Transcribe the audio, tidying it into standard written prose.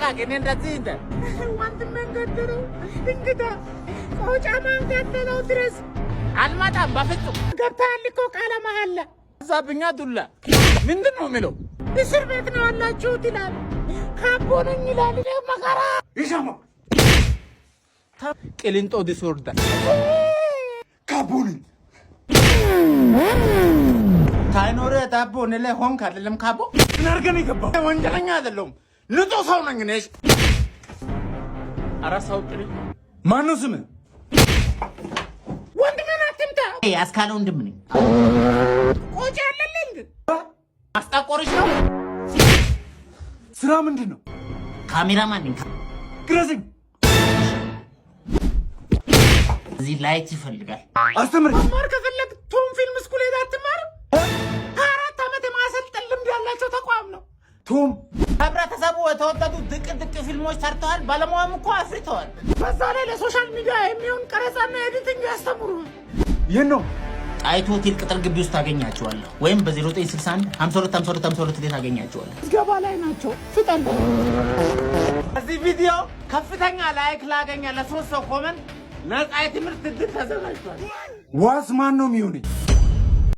ተረጋግ። እኔ እንደዚህ እንደ ወንድሜን ገደለው፣ እንግዳ ቆጫማን ገደለው ድረስ አልመጣም በፍጹም። ገብተሃል እኮ ቃለ መሀላ ዛብኛ ዱላ ምንድን ነው የሚለው? እስር ቤት ነው ያላችሁት ይላል። ካቦ ነኝ ይላል። እኔ መከራ ይሻማ። ቅሊንጦ disorder። ካቦ ነኝ። ታይኖር ዳቦ እኔ ላይ ሆንክ አይደለም ካቦ። ምን አድርገህ ነው የገባው? ወንጀለኛ አይደለሁም፣ ንጹህ ሰው ነኝ እኔ። ኧረ ሰው ጥሪ። ማነው ስምህ? ወንድሜን አትምታ። አስካለ ወንድም ነኝ። ቆጭ አለልኝ እንዴ? ማስጠቆርሽ ነው። ስራ ምንድን ነው? ካሜራማን ነኝ። ግረዘኝ። እዚህ light ይፈልጋል። አስተምረኝ። መማር ከፈለግ ቶም film school ሄደህ አትማርም? 4 ዓመት የማሰልጠን ልምድ ያላቸው ተቋም ነው። ቶም ህብረተሰቡ የተወደዱ ድቅ ድቅ ፊልሞች ሰርተዋል። ባለሙያም እኮ አፍርተዋል። በዛ ላይ ለ social media የሚሆን ቀረጻና editing ያስተምሩሃል። የት ነው? ጣይቱ ሆቴል ቅጥር ግቢ ውስጥ ታገኛቸዋለህ፣ ወይም በ0961 52 52 52 ላይ ታገኛቸዋለህ። ምዝገባ ላይ ናቸው። ፍጠን። እዚህ ቪዲዮ ከፍተኛ like ላገኘ ለሶስት ሰው comment ነፃ የትምህርት እድል ተዘጋጅቷል። ዋስ ማን ነው የሚሆነኝ?